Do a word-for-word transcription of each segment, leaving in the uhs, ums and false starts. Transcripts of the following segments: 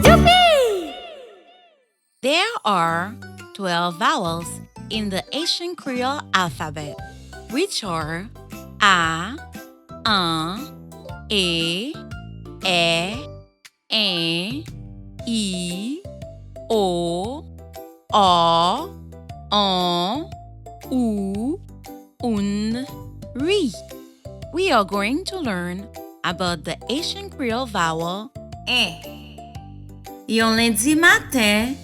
Youpi! There are twelve vowels in the Haitian Creole alphabet, which are a, an, e, è, en, i, o, an, ou, oun, ri. We are going to learn about the Haitian Creole vowel en. Yon lendi maten,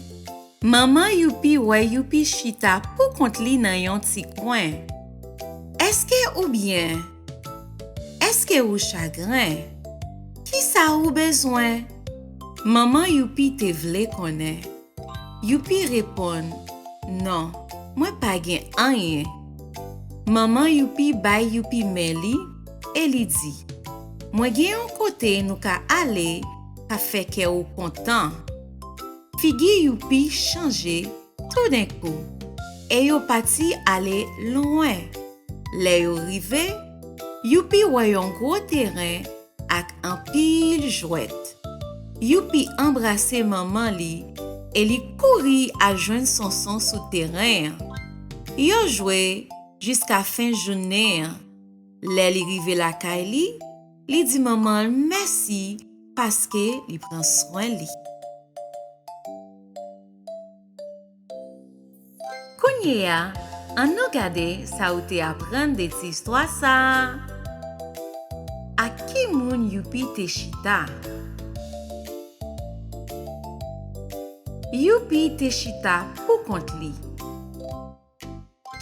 manman Youpi wè Youpi chita poukont li nan yon ti kwen. Èske ou byen? Èske ou chagren? Kisa ou bezwen? Manman Youpi te vle konnen. Youpi reponn, "Non, mwen pa gen anyen." Manman Youpi bay Youpi men li e li di, "Mwen gen yon kote nou ka ale k ap fè kè ou kontan." Figi Youpi chanje toudenkou e yo pati ale lwen. Lè yo rive, Youpi wè yon gwo teren ak anpil jwèt. Youpi anbrase manman li e li kouri al jwenn Sonson sou teren an. Yo jwe jiska fen jounen an. Lè li rive lakay li, li di manman l mèsi paske li pran swen li. Kounye a, ann nou gade sa ou te aprann de ti istwa sa a. Ak ki moun Youpi te chita? Youpi te chita poukont li.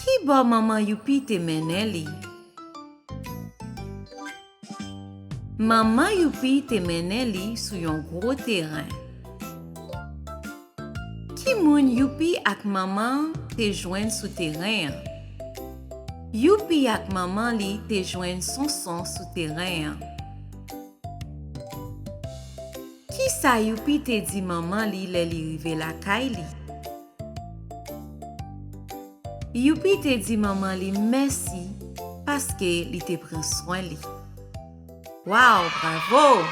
Ki bò manman Youpi te mennen li? Manman Youpi te mennen li sou yon gwo teren. Ki moun Youpi ak manman te jwenn sou teren an? Youpi ak manman li te jwenn Sonson sou teren an. Kisa Youpi te di manman li lè li rive lakay li? Youpi te di manman li mèsi paske li te pran swen li. Waw, bravo!